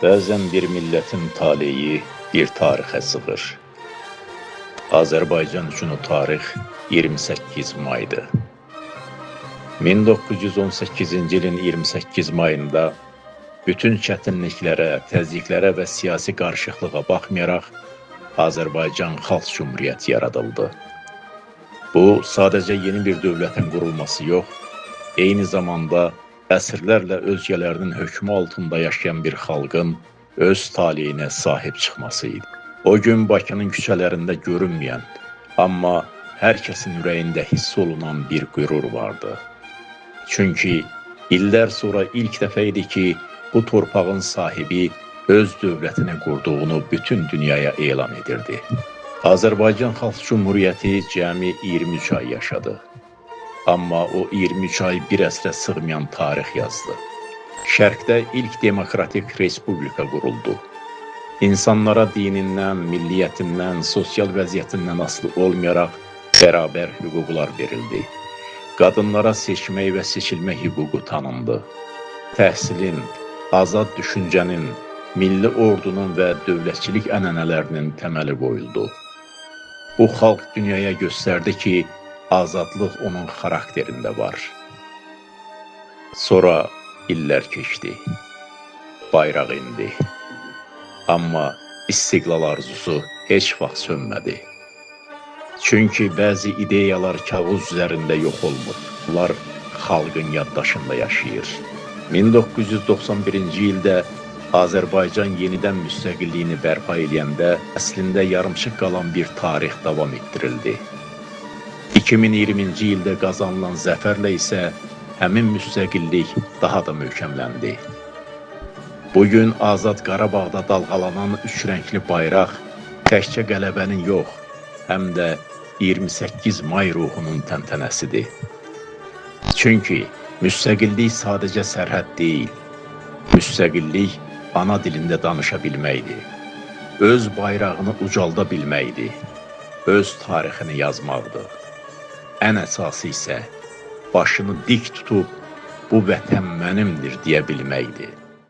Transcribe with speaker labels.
Speaker 1: Bəzən bir millətin taleyi bir tarixə sığır. Azərbaycan üçün o tarix 28 maydı. 1918-ci ilin 28 mayında bütün çətinliklərə, təzyiqlərə və siyasi qarışıqlığa baxmayaraq Azərbaycan Xalq Cümhuriyyəti yaradıldı. Bu sadəcə yeni bir dövlətin qurulması yox, eyni zamanda əsrlərlə özgələrinin hökmü altında yaşayan bir xalqın öz taleyinə sahib çıxması idi. O gün Bakının küçələrində görünməyən, amma hər kəsin ürəyində hiss olunan bir qürur vardı. Çünki illər sonra ilk dəfə idi ki, bu torpağın sahibi öz dövlətini qurduğunu bütün dünyaya elan edirdi. Azərbaycan Xalq Cümhuriyyəti cəmi 23 ay yaşadı. Amma o 23 ay bir əsrə sığmayan tarix yazdı. Şərqdə ilk demokratik respublika quruldu. İnsanlara dinindən, milliyyətindən, sosial vəziyyətindən asılı olmayaraq bərabər hüquqlar verildi. Qadınlara seçmək və seçilmək hüququ tanındı. Təhsilin, azad düşüncənin, milli ordunun və dövlətçilik ənənələrinin təməli qoyuldu. Bu xalq dünyaya göstərdi ki, azadlıq onun xarakterində var. Sonra illər keçdi. Bayraq indi. Amma istiqlal arzusu heç vaxt sönmədi. Çünki bəzi ideyalar kağız üzərində yox olmur. Onlar xalqın yaddaşında yaşayır. 1991-ci ildə Azərbaycan yenidən müstəqilliyini bərpa eləyəndə əslində yarımçıq qalan bir tarix davam etdirildi. 2020-ci ildə qazanılan zəfərlə isə həmin müstəqillik daha da möhkəmləndi. Bugün Azad Qarabağda dalğalanan üç rəngli bayraq təkcə qələbənin yox, həm də 28 may ruhunun təntənəsidir. Çünki müstəqillik sadəcə sərhəd deyil. Müstəqillik ana dilində danışa bilməkdir. Öz bayrağını ucalda bilməkdir. Öz tarixini yazmaqdır. Ən əsası isə başını dik tutub bu vətən mənimdir deyə bilməkdir.